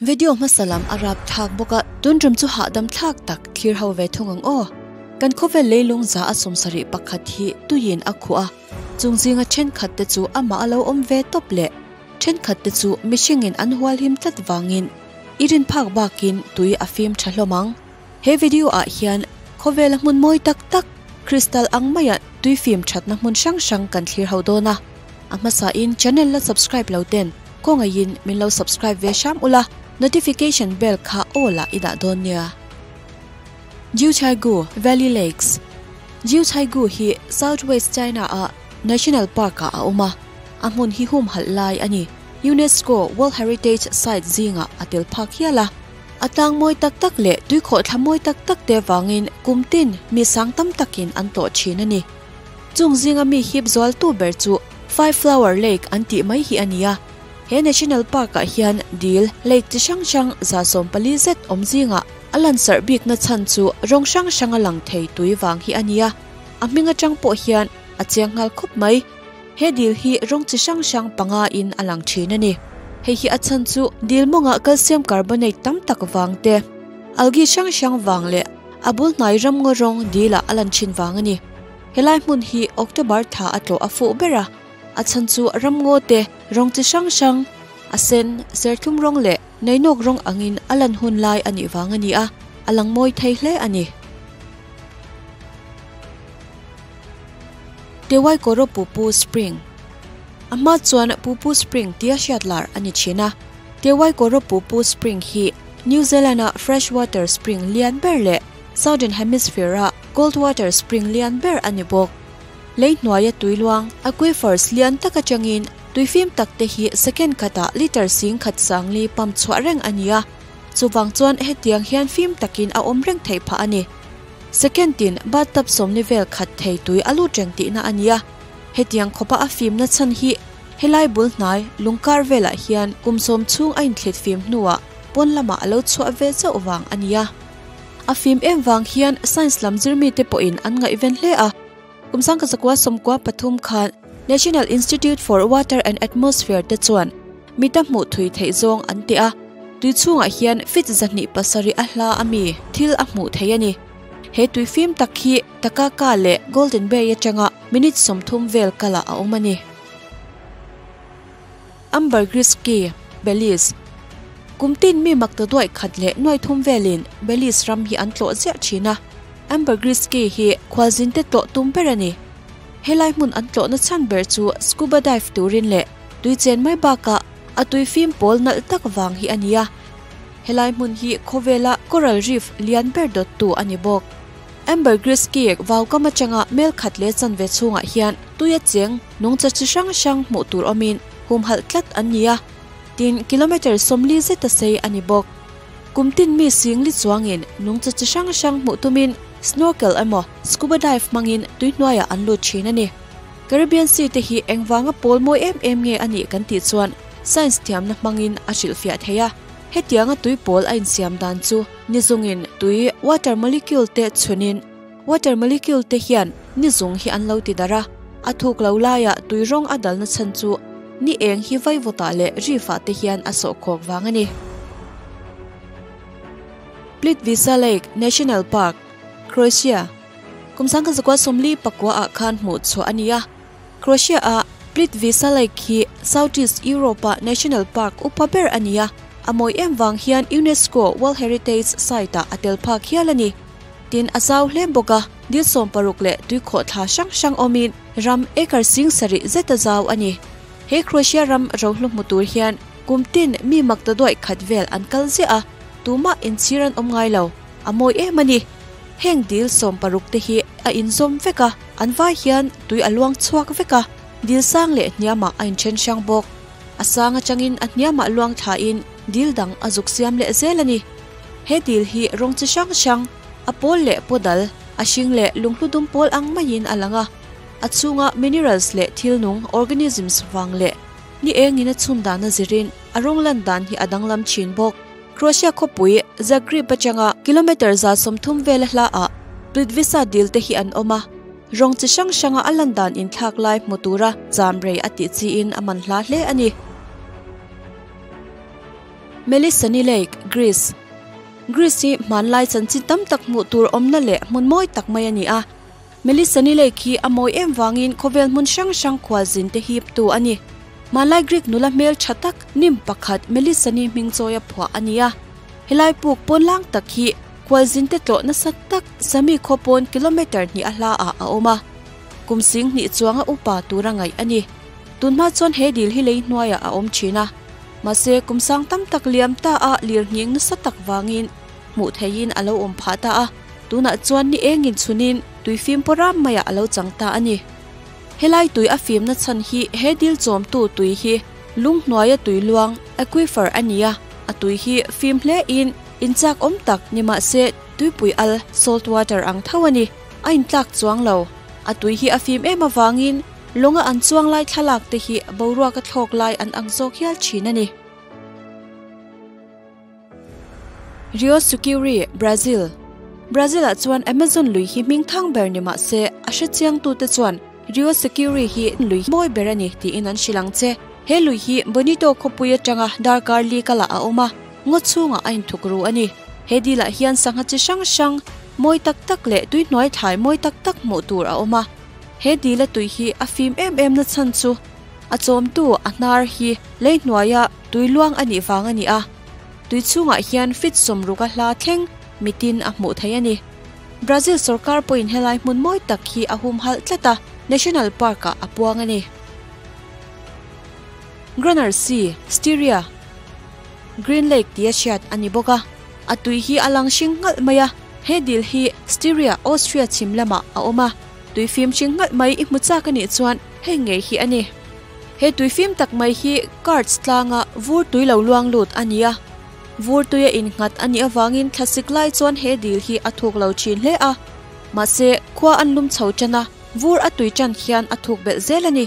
Video hmasa lam a rap thlak bawk a, tun tum chu hahdam thlak tak thlir ho ve thung ang aw. Kan khawvel leilung za a 71 hi tuiin a khuh a, chung zinga thenkhat te chu amah a lo awm ve tawp leh thenkhat te chu mihringin an hual him tlat vangin i rin phak bakin tui a fim tha hlawm ang. He video ah hian khawvela hmun mawi tak tak crystal ang maia tui fim thatna hmun hrang hrang kan thlir ho dawn a. A hmasa in channel la subscribe lo ten kawngaihin min lo subscribe ve hram ula, notification bell kha all ah i dah dawn nia. Jiuchaigu Valley Lakes Jiuchaigu hi South West China ah National Park ah a awm a, a hmun hi humhalh lai a ni. UNESCO World Heritage Site zingah a tel phak hial a. A tlang mawi tak tak leh tuikhawhthla mawi tak tak te vangin kum tin mi sang tam takin an tlawh thin a ni. Chung zinga mi hip zualtu ber chu Five Flower Lake an tih mai hi a ni a. He National Park ah hian dil, lake chi hrang hrang 14 zet awm zingah a lansarh bikna chhan chu rawng hrang hrang a lang thei tui vang hi a ni a. A hming atang pawh hian a chiang nghal khawp mai. He dil hi rawng chi hrang hrang panga in a lang thin a ni. Hei hi a chhan chu dil mawngah calcium carbonate tam tak vang te, algae hrang hrang vang leh a bul hnai ram ngaw rawng dilah a lan thin vang a ni. Helai hmun hi October thla a tlawh a fuh ber a, a chhan chu ram ngaw te rawng chi hrang hrang, a sen, serthlum rawng leh neinawk rawng angin a lan hun lai a nih vang a ni a, a lang mawi thei hle a ni. Te Waikoro Pupu Spring A hma chuan Pupu Spring tia hriat lar a ni thin a. Te Waikoro Pupu Spring hi New Zealand-a freshwater spring lian ber leh Southern Hemisphere-a cold water spring lian ber a ni bawk. Lei hnuaia tui luang, aquifers, lian tak atangin tui fim tak te hi second khatah liter 10,000 sangli pump chhuah reng a ni a. Chuvang chuan hetiang hian fim takin a awm reng theih phah a ni. Second tin bathtub 40 vel khat thei tui a lut reng tihna a ni a. Hetiang khawpa a fimna chhan hi helai bul hnai lungkar velah hian kum 10 chhung a inthlit fim hnuah pawn lamah a lo chhuah ve chauh vang a ni a. A fim em vang hian science lam zirmi te pawhin an ngaihven hle a. Kum 1993 khan National Institute for Water and Atmosphere te chuan mita hmuh thui theih zawng an ti a. Tui chhungah hian feet 207 a hla a mi thil a hmuh thei a ni. He tui fim tak hi Takaka leh Golden Bay atanga minute 30 vel kala a awm a ni. Ambergris Cay, Belize. Kum tin mi mak ta duai khat leh nuai thum velin Belize ram hi an tlawh ziah thin a. Ambergris Cay hi khualzin te tlawh tum ber a ni. Helai hmun an tlawhna chhan ber chu scuba dive turin leh tui chen mai bakah a tui fim pawl nalh tak vang hi a ni a. Helai hmun hi khawvela coral reef lian ber dawttu a ni bawk. Ambergris Cay vau kam atanga mel khat leh chanve chhungah hian tui a cheng nungcha chi hrang hrang hmuh tur awmin humhalh tlat an ni a. Tin kilometer 40 zeta sei a ni bawk. Kum tin mi sing li chuangin nungcha chi hrang hrang hmuh tumin snorkel emaw scuba dive hmangin tui hnuaiah an lut thin a ni. Caribbean Sea te hi engvanga pawl mawi em em nge a nih kan tih chuan science thiamna hmangin a hrilhfiah thei a. Hetianga tui pawl a insiam dan chu nizungin tui water molecule te chhunin water molecule te hian nizung hi an lo ti dar a. A thuk lo laiah tui rawng a dalna chhan chu ni eng hi vaivawtah leh reef-ah te hian a sawhkhawk vang a ni. Plitvice Lake National Park, Croatia. Kum 1949 ah khan hmuh chhuah a ni a. Croatia a Plitvice Lake hi Southeast Europe a National Park upa ber a ni a. A mawi em vang hian UNESCO World Heritage Site ah a tel phak hial a ni. Tin a zau hle bawk a, dil 60 leh tuikhawh thla hrang hrang awmin ram acre 70 zeta zau a ni. He Croatia ram rohlu hmu tur hian kum tin mi mak ta duai khat vel an kal ziah a, tuma inchhir an awm ngai lo. A mawi em a ni. Heng dil 60 te hi a inzawm vek a, an vai hian tui a luang chhuak vek a, dil sang leh hniamah a inthen hrang bawk. A sang atangin a hniamah luang thlain dil dang a zuk siam leh zel a ni. He dil hi rawng chi hrang hrang, a pawl leh pawdal, a hring leh lunghludum pawl ang maiin a lang a. A chhunga minerals leh thil nung organisms vang leh ni engin a chhun dan a zirin a rawng lan dan hi a danglam thin bawk. Croatia khawpui Zagreb atanga kilometer 130 vel a hla ah Plitvice dil te hi an awm a. Rawng chi hrang hranga a lan dan inthlak lai hmu tura cham rei a tih chiin a man hla hle a ni. Melissani Lake, Greece. Greece hi hmanlai chanchin tam tak hmuh tur awmna leh hmun mawi tak mai a ni a. Melissani Lake hi a mawi em vangin khawvel hmun hrang hrang khualzin te hiptu a ni. Hmanlai Greek nula hmel tha tak nim pakhat Melissani hming chawi a phuah a ni a. Helai puk pawn lang tak hi khualzin te tlawh nasa tak Sami khaw pawn kilometre hnih a hla ah a awm a. Kum sing hnih chuanga upa tura ngaih a ni. Tunhma chuan he dil hi lei hnuaiah a awm thin a. Mahse kum sang tam tak liam ta a lir nghing nasa tak vangin hmuh theihin a lo awm phah ta a. Tunah chuan ni engin chhunin tui fim pawh ram maiah a lo chang ta a ni. Helai tui a fimna chhan hi he dil chawmtu tui hi lung hnuaia tui luang, aquifer, a ni a, a tui hi fim hle in inchak awm tak ni mahse tuipui al, salt water, ang tho a ni, a intlak chuang lo. A tui hi a fim em avangin lawnga an chuang lai thlalak te hi boruak a thlawk lai an ang zawk hial thin a ni. Rio Sucuri, Brazil Brazil-ah chuan Amazon lui hi hming thang ber ni mah se, a hre chiangtute chuan Rio Sucuri hi lui mawi ber a ni tiin an hrilh ang che. He lui hi Bonito khawpui atanga darkar li kalah a awm a, ngaw chhungah a inthuk ru a ni. He dilah hian sangha chi hrang hrang, mawi tak tak leh tui hnuai thlai mawi tak tak hmuh tur a awm a. He dila tui hi a fim em em na chhan chu a chawmtu a hnar hi lei hnuaia tui luang a nih vang a ni a. Tui chhungah hian fit sawmruka hla thleng mitin a hmuh theih a ni. Brazil sorkar pawhin helai hmun mawi tak hi a humhalh tlat a, National Park-ah a puang a ni. Grunner Sea, Styria, Green Lake tia hriat a ni bawk a, a tui hi a lang hring nghalh mai a. He dil hi Styria, Austria chhim lamah a awm a, tui fim hring nghalh mai i hmu chak a nih chuan hei ngei hi a ni. He tui fim tak mai hi Karts tlanga vur tui lo luang lut a ni a. Vur tuia innghat a nih avangin thlasik lai chuan he dil hi a thuk lo thin hle a. Mahse, khua an lum chho tan a, vur a tui tan hian a thuk belh zel a ni.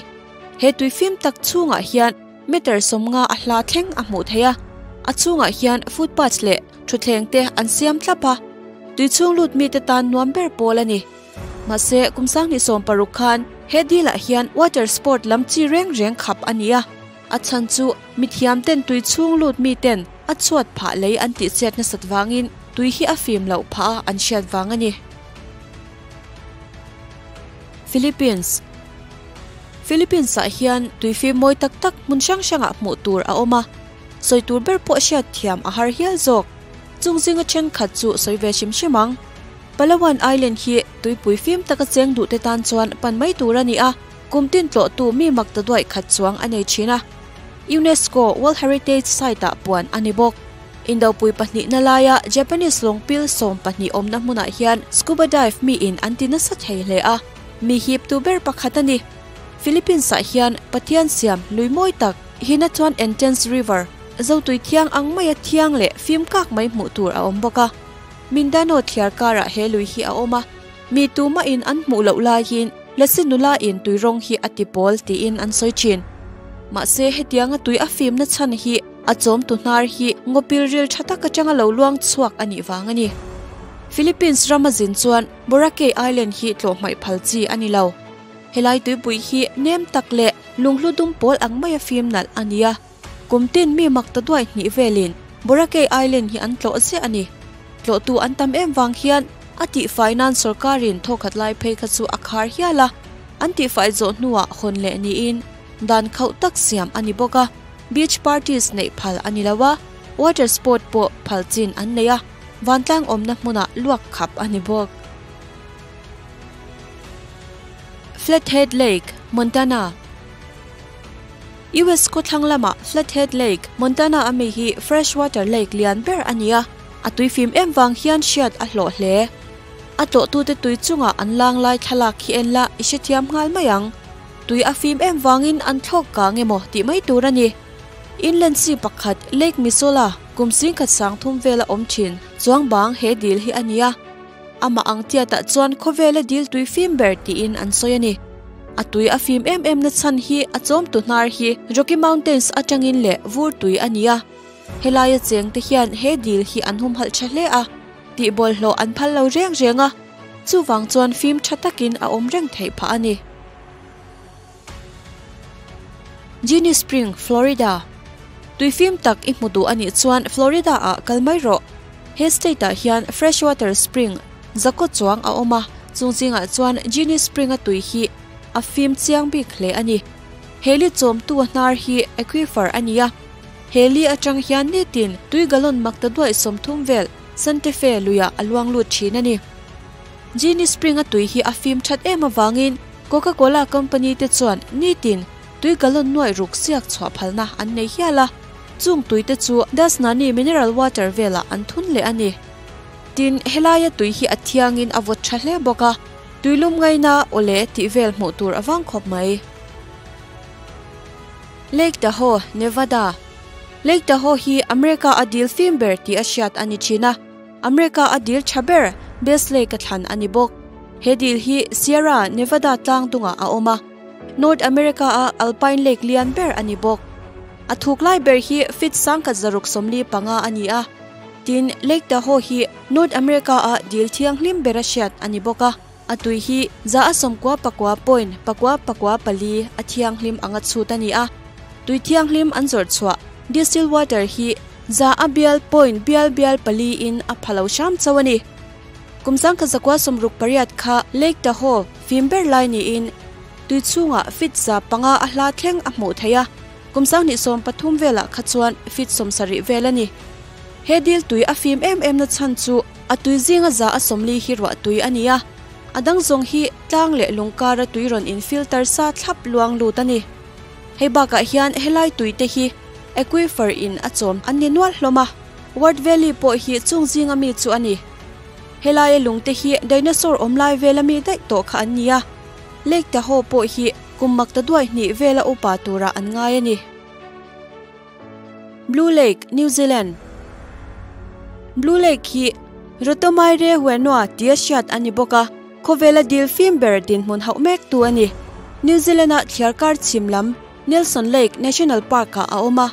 He tui fim tak chhungah hian meter 50 a hla thleng a hmuh theih a. A chhungah hian footpath leh thutthleng te an siam thlap a. Tui chhung lut mite tan nuam ber pawl a ni. Mahse, kum 2016 khan he deal-ah hian water sport lam chi reng reng khap a ni a, a chhan chu mithiam ten tui chhung lut mi ten a chhuat phah lei an tih chet nasat vangin tui hi a fim loh phah a an hriat vang a ni. Philippines Philippines-ah hian tui fim mawi tak tak hmun hrang hrangah hmuh tur a awm a, sawi tur ber pawh hriat thiam a har hial zawk. Chung zinga thenkhat chu sawi ve hrim hrim ang. Palawan Island hi tuipui fim taka cheng duhte tan chuan pan mai tur a ni a, kum tin tlawhtu mi mak ta duaih khat chuang a nei thin a. UNESCO World Heritage Site-ah puan a ni bawk. Indopui pahnihna laia Japanese lawng pil 12 awmna hmunah hian scuba dive miin an ti nasa thei hle a, mi hiptu ber pakhat a ni. Philippines-ah hian Pathian siam lui mawi tak Hinatuan Entense River, Zotui thiang ang maia thiang leh fim kak mai hmuh tur a awm bawk a. Mindano thliar karah he lui hi a awm a, mi tumahin an hmuh loh laiin Lasi nula in tui rawng hi a ti pawl tiin an sawi thin. Mahse hetianga tui a fimna chhan hi a chawmtu hnar hi ngawpil ril tha tak atanga lo luang chhuak a nih vang a ni. Philippines rama zin chuan Boracay Island hi tlawh hmaih phal chi a ni lo. Helai tuipui hi nem tak leh lunghlu dum pawl ang maia fim nalh a ni a. Kum tin mi mak ta duai hnih velin Boracay Island hi an tlawh ziah a ni. Tlawhtu an tam em vang hian a tihfai nan sorkarin thawkhat lai phei kha chu a khar hial a, an tihfai zawh hnuah hawn leh niin dan khauh tak siam a ni bawk a, beach parties neih phal a ni lo a, water sport pawh phal chin an nei a, vantlang awmna hmunah luak khap a ni bawk. Flathead Lake, Montana. US khawthlang lama Flathead Lake, Montana a mi hi freshwater lake lian ber a ni a, a tui fim em vang hian hriat a hlawh hle. A tlawhtute tui chungah an lang lai thlalak hi en la i hrethiam nghal mai ang. Tui a fim em vangin an thlawk kang emaw tih mai tur a ni. Inland Sea pakhat Lake Missoula kum singkhat sang thum vela awm thin chuang bang he dil hi a ni a. Amah ang tiatah chuan khawvela dil tui fim ber tiin an sawi a ni. A tui a fim em em na chhan hi a chawmtu hnar hi Rocky Mountains atangin leh vur tui a ni a. Helaia cheng te hian he dil hi an humhalh tha hle a, tihbawlhhlawh an phal lo reng reng a, chuvang chuan fim tha takin a awm reng theih phah a ni. Genie Spring, Florida. Tuifim tak i hmu duh a nih chuan Florida ah kal mai rawh. He state ah hian freshwater spring zakaw chuang a awm a, chung zingah chuan Ginnie Spring a tui hi a fim chiang bik hle a ni. He li chawmtu a hnar hi aquifer a ni a, he li atang hian nitin tui gallon mak ta duaih 30 vel Santa Fe luiah a luang lut thin a ni. Ginnie Spring a tui hi a fim that em avangin Coca-Cola company te chuan nitin tui gallon nuaih ruk siak chhuah phalna an nei hial a, chung tui te chu Dasnani mineral water velah an thun leh a ni. Tin, helaia tui hi a thiangin a vawt tha hle bawk a, tuilum ngaina awle tih vel hmuh tur a vang khawp mai. Lake Tahoe, Nevada Lake Tahoe hi America a dil fim ber tih a hriat a ni thin a, America a dil tha ber Best Lake a thlan a ni bawk. He dil hi Sierra Nevada tlang dungah a awm a, North America a Alpine Lake lian ber a ni bawk. A thuk lai ber hi feet 1645 a ni a. Tin, Lake Tahoe hi North America a dil thianghlim ber a hriat a ni bawk a, a tui hi 99.994 a thianghlim anga chhut a ni a. Tui thianghlim an zawrh chhuah distilled water hi za a bial point bial bial pali in a pha lo hram chauh a ni. Kum 1968 kha Lake Tahoe fim ber lai niin tui chhungah feet 500 a hla thleng a hmuh theih a, kum 2030 velah kha chuan feet 70 vel a ni. He dil tui a fim em em na chhan chu a tui zinga za a 40 hi ruah tui a ni a, a dang zawng hi tlang leh lungkara tui rawn in filter sa thlap luang lut a ni. Hei bakah hian helai tui te hi aquifer in a chawm an ni nual hlawm a, Ward Valley pawh hi chung zinga mi chu a ni. Helaia lung te hi dinosaur awm lai vela mi daih tawh kha an ni a, Lake Tahoe pawh hi kum mak ta duai hnih vela upa turah an ngai a ni. Blue Lake, New Zealand Blue Lake hi Rotomaire Whenua tia hriat a ni bawk a, khawvela dil fim ber dinhmun hauh mek tu a ni. New Zealand-a thliarkar chhim lam Nelson Lake National Park-ah a awm a,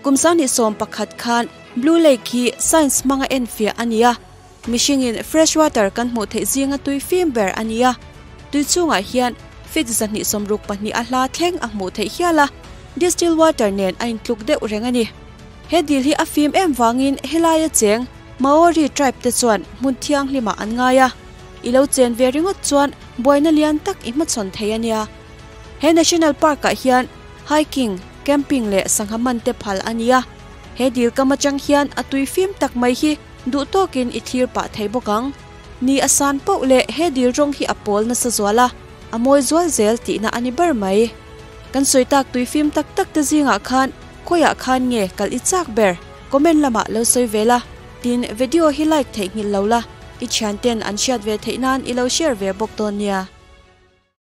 kum 2011 khan Blue Lake hi science hmanga enfiah a ni a, mihringin fresh water kan hmuh theih zinga tui fim ber a ni a, tui chhungah hian feet 262 a hla thleng a hmuh theih hial a, distilled water nen a intluk deuh reng a ni. He dil hi a fim em vangin helaia cheng Maori tribe te chuan hmun thianghlimah an ngai a, i lo chen ve ringawt chuan buaina lian tak i hmachhawn thei a nia. He National Park-ah hian hiking, camping leh sangha man te phal a ni a, he dil kam atang hian a tui fim tak mai hi duh tawkin i thlir pah thei bawk ang. Ni a san poh leh he dil rawng hi a pawl nasa zual a, a mawi zual zel tihna a ni ber mai. Kan sawi tak tui fim tak tak te zingah khan khawiah khan nge kal i chak ber? Comment lamah lo sawi ve la. Tin, video hi like theihnghilh lo la, i thianten an hriat ve theih nan i lo share ve bawk dawn nia.